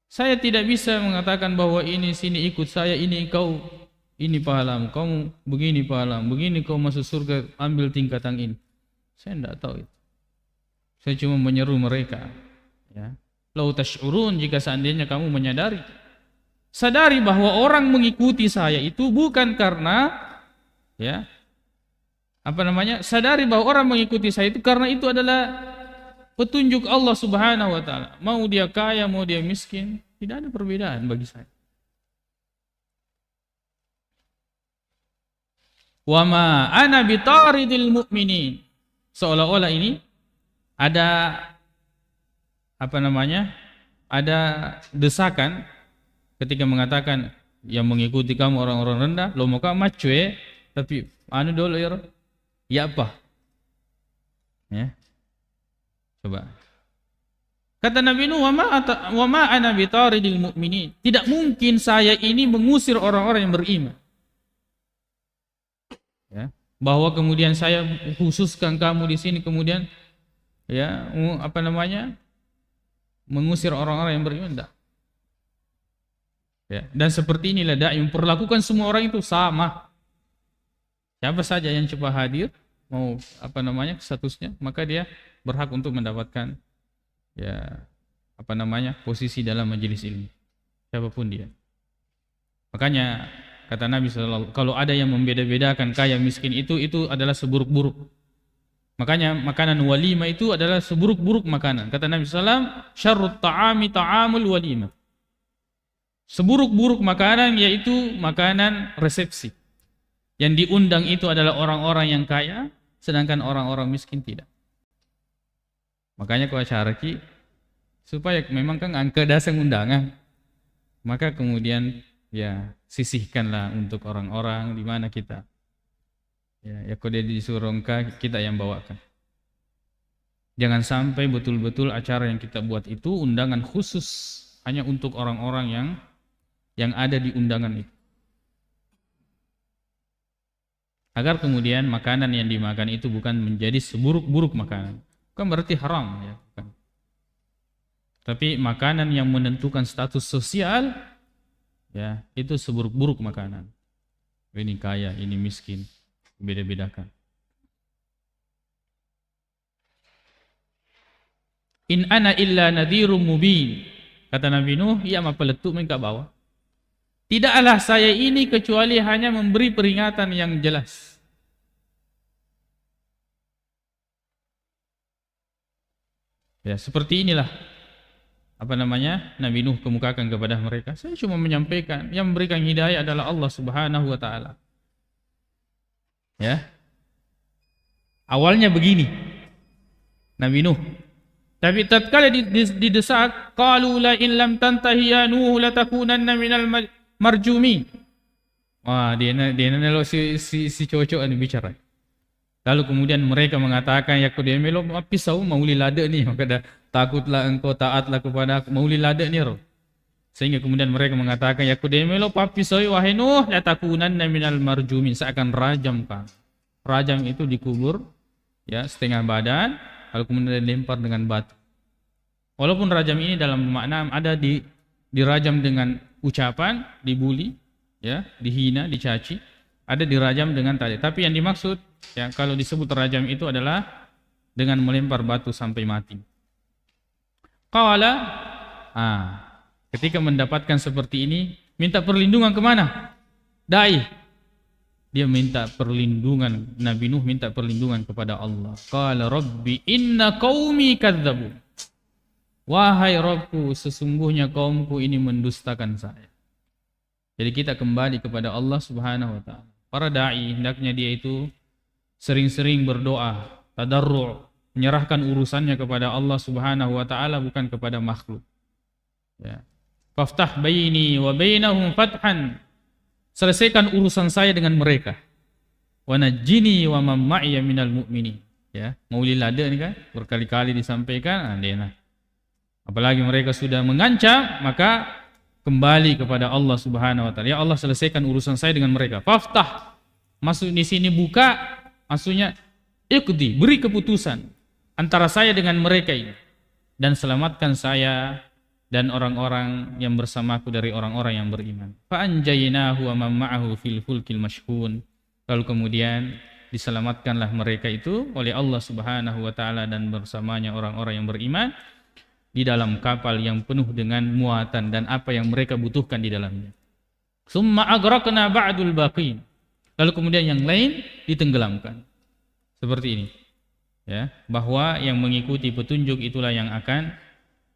Saya tidak bisa mengatakan bahwa ini sini ikut saya, ini kau, ini pahalamu, kamu begini pahalamu, begini kau masuk surga, ambil tingkatan ini. Saya tidak tahu itu. Saya cuma menyeru mereka. Ya. "Lau tash'urun", jika seandainya kamu menyadari. Sadari bahwa orang mengikuti saya itu bukan karena, ya, apa namanya, sadari bahwa orang mengikuti saya itu karena itu adalah petunjuk Allah Subhanahu wa Ta'ala. Mau dia kaya, mau dia miskin, tidak ada perbedaan bagi saya. "Wa ma ana bitaridil mu'minin." Seolah-olah ini ada, apa namanya, ada desakan ketika mengatakan, "Yang mengikuti kamu orang-orang rendah, lo mau kamu macu, eh?" Tapi anu dulu, ya, ya apa? Ya. Coba. Kata Nabi Nuh, "Wa ma ata-, wa ma ana bitaridil mu'minin." Tidak mungkin saya ini mengusir orang-orang yang beriman. Ya, bahwa kemudian saya khususkan kamu di sini, kemudian, ya, mu-, apa namanya, mengusir orang-orang yang beriman, enggak. Ya, dan seperti inilah da'i memperlakukan semua orang itu sama. Siapa saja yang cepat hadir, mau, apa namanya, statusnya, maka dia berhak untuk mendapatkan, ya, apa namanya, posisi dalam majelis ilmu. Siapapun dia. Makanya kata Nabi sallallahu, kalau ada yang membeda-bedakan kaya miskin itu, itu adalah seburuk-buruk. Makanya makanan walimah itu adalah seburuk-buruk makanan. Kata Nabi sallam, "Syarrut ta'ami ta'amul walimah." Seburuk-buruk makanan yaitu makanan resepsi. Yang diundang itu adalah orang-orang yang kaya, sedangkan orang-orang miskin tidak. Makanya ko acaraki, supaya memang kan engka daseng undangan. Maka kemudian, ya, sisihkanlah untuk orang-orang di mana kita. Ya, ya, ko dia disuruh engka, kita yang bawakan. Jangan sampai betul-betul acara yang kita buat itu undangan khusus hanya untuk orang-orang yang, yang ada di undangan itu. Agar kemudian makanan yang dimakan itu bukan menjadi seburuk-buruk makanan. Bukan berarti haram, ya, bukan. Tapi makanan yang menentukan status sosial, ya, itu seburuk-buruk makanan. Ini kaya, ini miskin, beda-bedakan. "In ana illa nadhirum mubin." Kata Nabi Nuh, iya mappalettu mengka bawa. "Tidaklah saya ini kecuali hanya memberi peringatan yang jelas." Ya, seperti inilah, apa namanya, Nabi Nuh kemukakan kepada mereka. "Saya cuma menyampaikan, yang memberikan hidayah adalah Allah Subhanahu wa Ta'ala." Ya. Awalnya begini, Nabi Nuh. Tapi tatkala di-, di-, didesak, "Qalu la in lam tantahi ya Nuh latakunanna minal ma-, marjumin." Wah, dia na-, dia na-, nelo si, si, si cocok anu bicara. Lalu kemudian mereka mengatakan, "Yakko de melo mappisau, mauli lade ni." Makkeda, "Takutlah engkau, taatlah kepada aku, mauli lade ni ro." Sehingga kemudian mereka mengatakan, "Yakko de melo pappisau, wahai Nuh, latakunanna minal marjumin." Seakan rajam, Pak. Rajam itu dikubur, ya, setengah badan, lalu kemudian dilempar dengan batu. Walaupun rajam ini dalam makna ada di, dirajam dengan ucapan, dibuli, ya, dihina, dicaci, ada dirajam dengan tali. Tapi yang dimaksud, ya, kalau disebut rajam itu adalah dengan melempar batu sampai mati. Qala, ah, ketika mendapatkan seperti ini, minta perlindungan kemana? Dai. Dia minta perlindungan, Nabi Nuh minta perlindungan kepada Allah. Qala, "Rabbi inna qaumi kadzdzabun." "Wahai Rabbku, sesungguhnya kaumku ini mendustakan saya." Jadi kita kembali kepada Allah Subhanahu wa Ta'ala. Para dai hendaknya dia itu sering-sering berdoa, tadarru', menyerahkan urusannya kepada Allah Subhanahu wa Ta'ala, bukan kepada makhluk. Ya. "Faftah baini wa bainahum fathan." Selesaikan urusan saya dengan mereka. "Wa najjini wa man ma'iya minal mu'minin." Ya, mauli lade ni kan berkali-kali disampaikan, ah, dena. Apalagi mereka sudah mengancam, maka kembali kepada Allah Subhanahu wa Ta'ala. "Ya Allah, selesaikan urusan saya dengan mereka." "Faftah." Maksud di sini buka, maksudnya iqdi, beri keputusan antara saya dengan mereka ini. Dan selamatkan saya dan orang-orang yang bersamaku dari orang-orang yang beriman. "Fa anjaynahu wa man ma'ahu fil fulkil mashhun." Lalu kemudian diselamatkanlah mereka itu oleh Allah Subhanahu wa Ta'ala dan bersamanya orang-orang yang beriman di dalam kapal yang penuh dengan muatan dan apa yang mereka butuhkan di dalamnya. "Tsumma aghraqna ba'dul baqin." Lalu kemudian yang lain ditenggelamkan. Seperti ini. Ya, bahwa yang mengikuti petunjuk itulah yang akan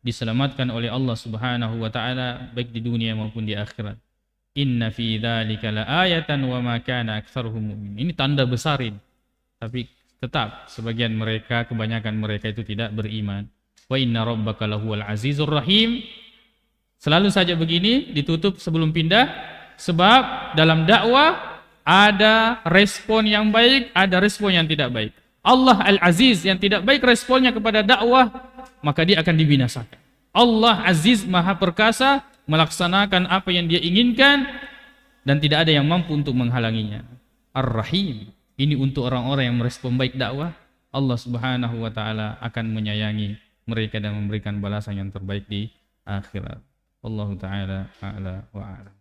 diselamatkan oleh Allah Subhanahu wa Ta'ala, baik di dunia maupun di akhirat. "Inna fi dzalika laayatan wa ma kana aktsaruhum mu'minin." Ini tanda besar ini. Tapi tetap sebagian mereka, kebanyakan mereka itu tidak beriman. "Wa inna rabbaka lahuwal azizur rahim." Selalu saja begini ditutup sebelum pindah, sebab dalam dakwah ada respon yang baik, ada respon yang tidak baik. Allah Al-Aziz, yang tidak baik responnya kepada dakwah, maka dia akan dibinasakan. Allah Aziz, Maha Perkasa, melaksanakan apa yang Dia inginkan, dan tidak ada yang mampu untuk menghalanginya. Ar-Rahim, ini untuk orang-orang yang merespon baik dakwah, Allah Subhanahu wa Ta'ala akan menyayangi mereka dan memberikan balasan yang terbaik di akhirat. Wallahu ta'ala a'la wa a'lam.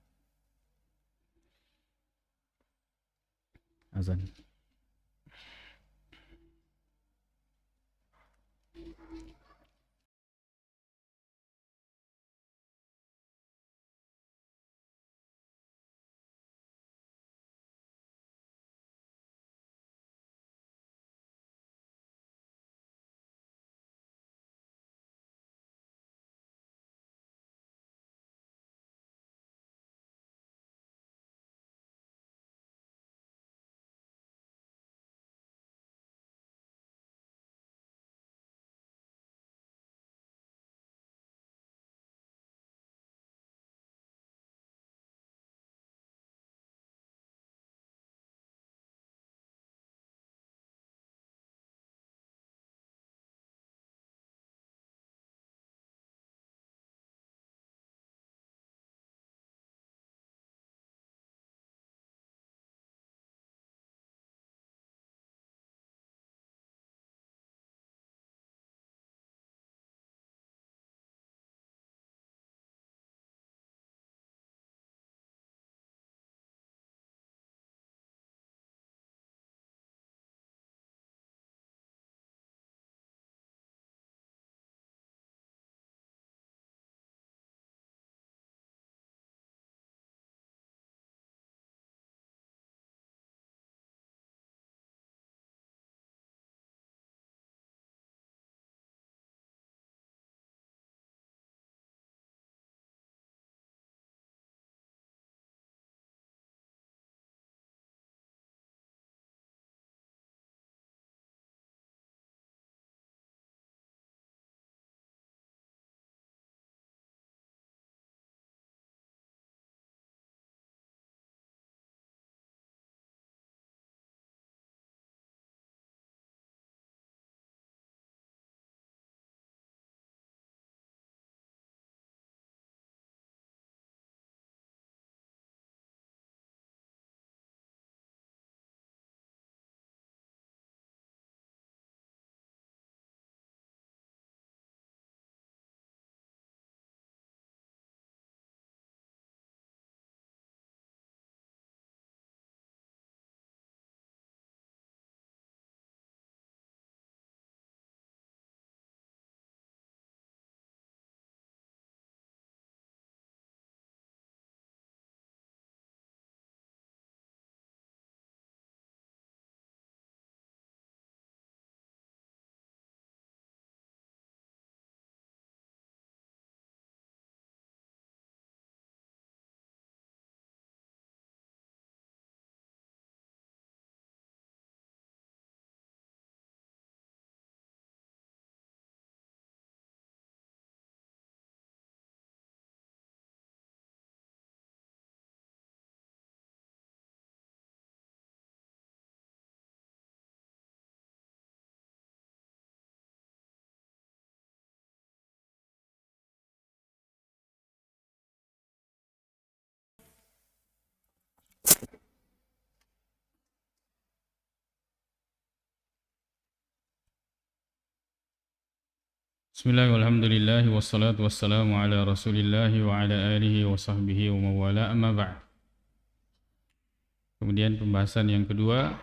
Azan. Bismillah, walhamdulillah, wassalatu wassalamu ala Rasulillah wa ala alihi wa sahbihi wa mawala, amma ba'd. Kemudian pembahasan yang kedua.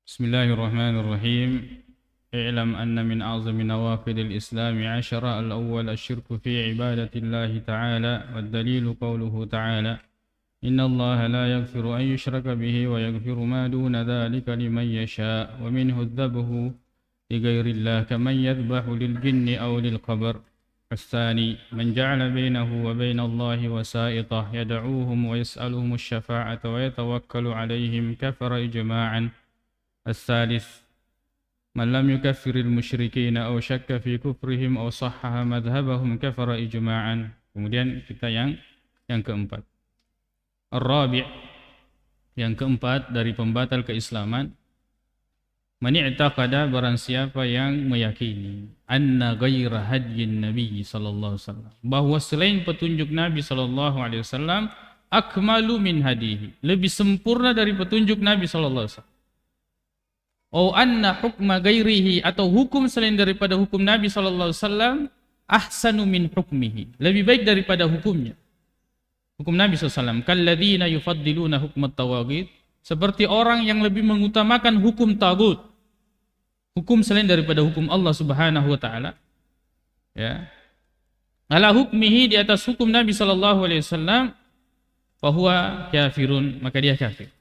Bismillahirrahmanirrahim. I'lam anna min a'zami nawaqidil Islami ashara. Al-awwal asyirku fi ibadatillahi ta'ala, wad dalilu qawluhu ta'ala, innallaha la yaghfiru an yushraka bihi wa yaghfiru ma duna dhalika liman yasha, wa minhu adh-dhabhu li ghairillah, kaman yadhbahu lil jinni aw lil qabr. As-thani, man ja'ala bainahu wa bainallahi wasa'ita, yad'uhum wa yas'aluhumu ash-shafa'ata wa yatawakkalu 'alaihim, kafara ijma'an. As-thalith, man lam yukaffiril musyrikina aw syakka fi kufrihim aw sahhaha madhhabahum, kafara ijma'an. Kemudian kita yang, yang keempat. Ar-rabi', yang keempat dari pembatal keislaman, "Man i'taqada," barang siapa yang meyakini, "anna ghaira hadyin Nabi sallallahu alaihi wasallam," bahwa selain petunjuk Nabi sallallahu alaihi wasallam, "akmalu min hadihi," lebih sempurna dari petunjuk Nabi sallallahu alaihi wasallam. "Au anna hukma ghairihi," atau hukum selain daripada hukum Nabi sallallahu alaihi wasallam, "ahsanu min hukmihi," lebih baik daripada hukumnya. Hukum Nabi sallallahu alaihi wasallam, "kalladzina yufaddiluna hukmat tawaghit," seperti orang yang lebih mengutamakan hukum tagut, hukum selain daripada hukum Allah Subhanahu wa taala, ya. "Ala hukmihi," di atas hukum Nabi sallallahu alaihi wasallam, "fahuwa kafirun," maka dia kafir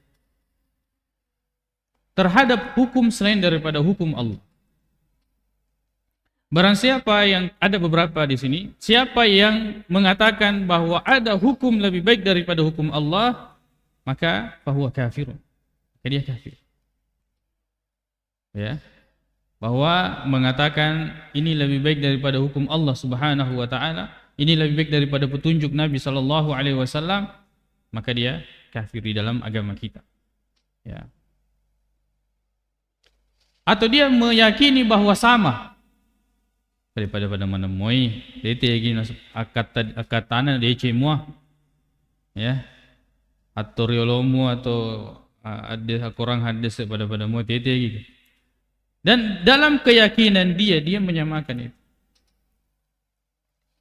terhadap hukum selain daripada hukum Allah. Barang siapa yang, ada beberapa di sini, siapa yang mengatakan bahwa ada hukum lebih baik daripada hukum Allah, maka fahuwa kafirun. Maka dia kafir. Ya. Bahwa mengatakan ini lebih baik daripada hukum Allah Subhanahu wa taala, ini lebih baik daripada petunjuk Nabi sallallahu alaihi wasallam, maka dia kafir di dalam agama kita. Ya. Atau dia meyakini bahwa sama. Daripada pada manemoi, tete gini nas-, akkatta-, akkattana deceng mua. Ya. Atau riolomu atau, a-, hadis, Al-Quran hadis pada-pada mua, tete gitu. Dan dalam keyakinan dia, dia menyamakan itu.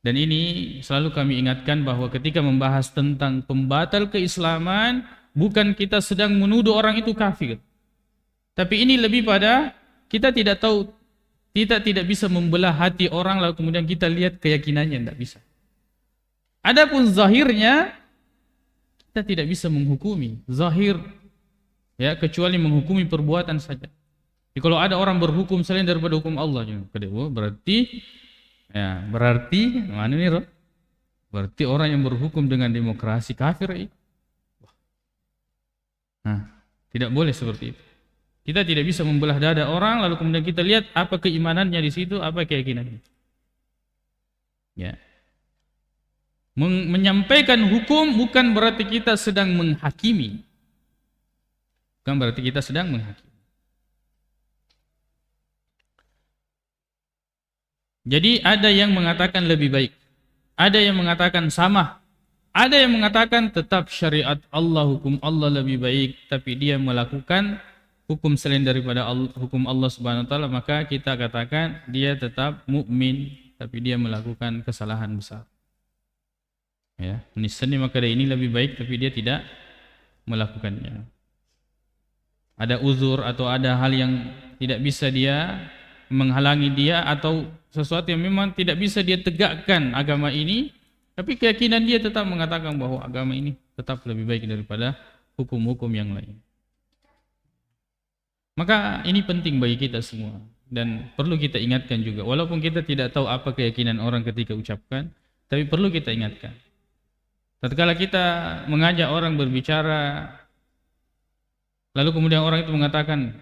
Dan ini selalu kami ingatkan bahwa ketika membahas tentang pembatal keislaman, bukan kita sedang menuduh orang itu kafir. Tapi ini lebih pada kita tidak tahu, kita tidak bisa membelah hati orang lalu kemudian kita lihat keyakinannya, tidak bisa. Adapun zahirnya, kita tidak bisa menghukumi zahir, ya, kecuali menghukumi perbuatan saja. Jadi kalau ada orang berhukum selain daripada hukum Allah, ya, kede, oh, berarti, ya, berarti mana nih, Ro? Berarti orang yang berhukum dengan demokrasi kafir, eh. Nah, tidak boleh seperti itu. Kita tidak bisa membelah dada orang, lalu kemudian kita lihat apa keimanannya di situ, apa keyakinannya. Ya. Meng-, menyampaikan hukum bukan berarti kita sedang menghakimi. Bukan berarti kita sedang menghakimi. Jadi, ada yang mengatakan lebih baik, ada yang mengatakan sama, ada yang mengatakan tetap syariat Allah, hukum Allah lebih baik, tapi dia melakukan hukum selain daripada Al-, hukum Allah Subhanahu wa Ta'ala, maka kita katakan dia tetap mukmin, tapi dia melakukan kesalahan besar. Ya, nissenni makkeda ini lebih baik, tapi dia tidak melakukannya. Ada uzur atau ada hal yang tidak bisa dia, menghalangi dia, atau sesuatu yang memang tidak bisa dia tegakkan agama ini, tapi keyakinan dia tetap mengatakan bahwa agama ini tetap lebih baik daripada hukum-hukum yang lain. Maka ini penting bagi kita semua dan perlu kita ingatkan juga, walaupun kita tidak tahu apa keyakinan orang ketika ucapkan, tapi perlu kita ingatkan. Tatkala kita mengajak orang berbicara, lalu kemudian orang itu mengatakan,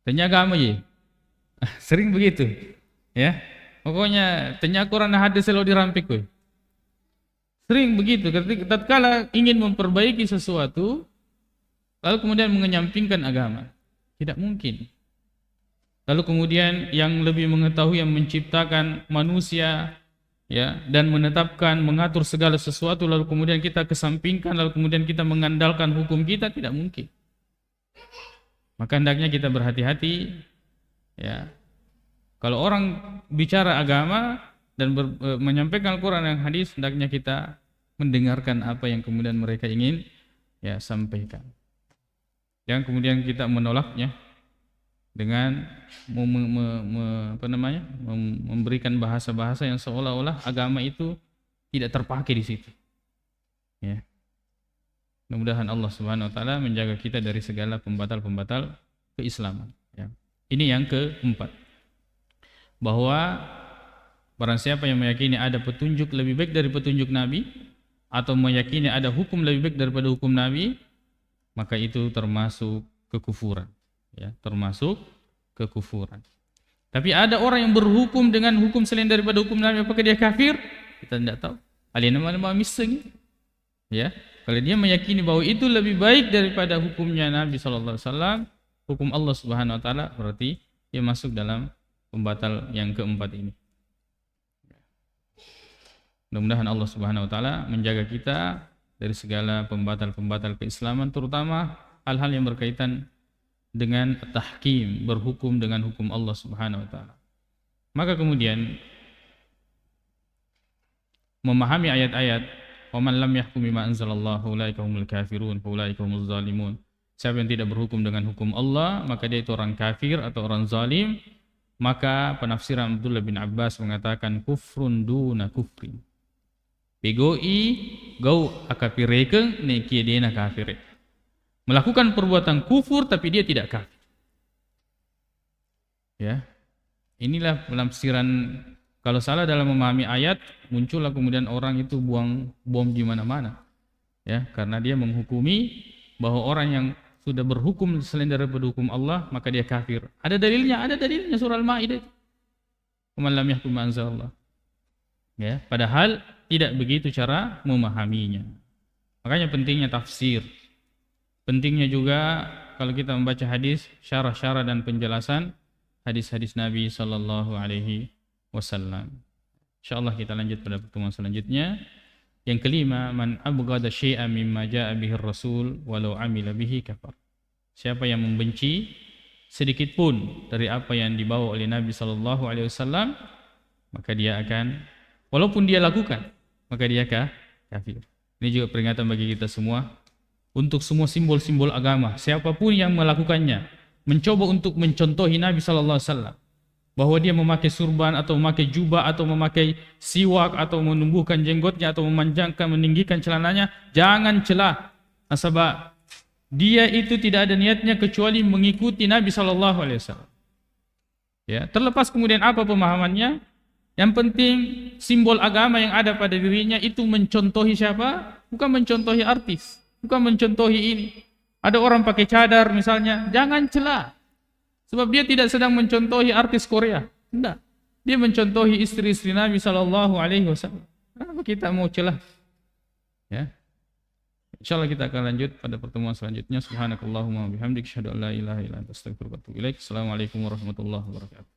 "Tanya agama ye." Sering begitu, ya. Pokoknya, "Tanya Quran hadis selalu dirampik, weh." Sering begitu, ketika, tatkala ingin memperbaiki sesuatu, lalu kemudian mengenyampingkan agama. Tidak mungkin. Lalu kemudian yang lebih mengetahui, yang menciptakan manusia, ya, dan menetapkan, mengatur segala sesuatu, lalu kemudian kita kesampingkan, lalu kemudian kita mengandalkan hukum kita, tidak mungkin. Maka hendaknya kita berhati-hati, ya. Kalau orang bicara agama dan ber-, eh, menyampaikan Al-Quran dan hadis, hendaknya kita mendengarkan apa yang kemudian mereka ingin, ya, sampaikan. Jangan kemudian kita menolaknya dengan mem-, me-, me-, apa namanya, mem-, memberikan bahasa-bahasa yang seolah-olah agama itu tidak terpakai di situ. Ya. Mudah-mudahan Allah Subhanahu wa Ta'ala menjaga kita dari segala pembatal-pembatal keislaman. Ya. Ini yang keempat. Bahwa barang siapa yang meyakini ada petunjuk lebih baik dari petunjuk Nabi, atau meyakini ada hukum lebih baik daripada hukum Nabi, maka itu termasuk kekufuran. Ya, termasuk kekufuran. Tapi ada orang yang berhukum dengan hukum selain daripada hukum Nabi, apakah dia kafir? Kita tidak tahu. Alena mana mau misseng. Ya, kalau dia meyakini bahwa itu lebih baik daripada hukumnya Nabi sallallahu alaihi wasallam, hukum Allah Subhanahu wa Ta'ala, berarti dia masuk dalam pembatal yang keempat ini. Mudah-mudahan Allah Subhanahu wa Ta'ala menjaga kita dari segala pembatal-pembatal keislaman, terutama hal-hal yang berkaitan dengan tahkim, berhukum dengan hukum Allah Subhanahu wa Ta'ala. Maka kemudian, memahami ayat-ayat, "Wa man lam yahkum bima anzalallahu ulaika humul kafirun, fa ulaika humuz zalimun." Siapa yang tidak berhukum dengan hukum Allah, maka dia itu orang kafir atau orang zalim. Maka penafsiran Abdullah bin Abbas mengatakan, "Kufrun duna kufrin." Pegau'i gau akapirekeng, nekia dena kafire. Melakukan perbuatan kufur, tapi dia tidak kafir. Ya. Inilah penafsiran, kalau salah dalam memahami ayat, muncullah kemudian orang itu buang bom di mana-mana. Ya, karena dia menghukumi bahwa orang yang sudah berhukum selain daripada hukum Allah, maka dia kafir. Ada dalilnya, ada dalilnya surah Al-Maidah itu. "Wa man lam yahkum bima anzalallah." Ya, padahal tidak begitu cara memahaminya. Makanya pentingnya tafsir. Pentingnya juga kalau kita membaca hadis, syarah-syarah dan penjelasan hadis-hadis Nabi sallallahu alaihi wasallam. Insyaallah kita lanjut pada pertemuan selanjutnya. Yang kelima, "Man abghada syai'an mimma ja'a bihir rasul walau amila bihi kafar." Siapa yang membenci sedikit pun dari apa yang dibawa oleh Nabi sallallahu alaihi wasallam, maka dia akan, walaupun dia lakukan, maka dia ka-, kafir. Ini juga peringatan bagi kita semua, untuk semua simbol-simbol agama. Siapapun yang melakukannya, mencoba untuk mencontohi Nabi sallallahu alaihi wasallam, bahwa dia memakai surban atau memakai jubah atau memakai siwak atau menumbuhkan jenggotnya atau memanjangkan, meninggikan celananya, jangan celah. Nasaba dia itu tidak ada niatnya kecuali mengikuti Nabi sallallahu alaihi wasallam. Ya, terlepas kemudian apa pemahamannya, yang penting simbol agama yang ada pada dirinya itu mencontohi siapa? Bukan mencontohi artis, bukan mencontohi ini. Ada orang pakai cadar misalnya, jangan celah. Sebab dia tidak sedang mencontohi artis Korea. Tidak. Dia mencontohi istri-istri Nabi sallallahu alaihi wasallam. Kenapa kita mau celah? Ya. Insyaallah kita akan lanjut pada pertemuan selanjutnya. Subhanakallahumma wa bihamdik, asyhadu an la ilaha illa anta, astaghfiruka wa atubu ilaik. Assalamualaikum warahmatullahi wabarakatuh.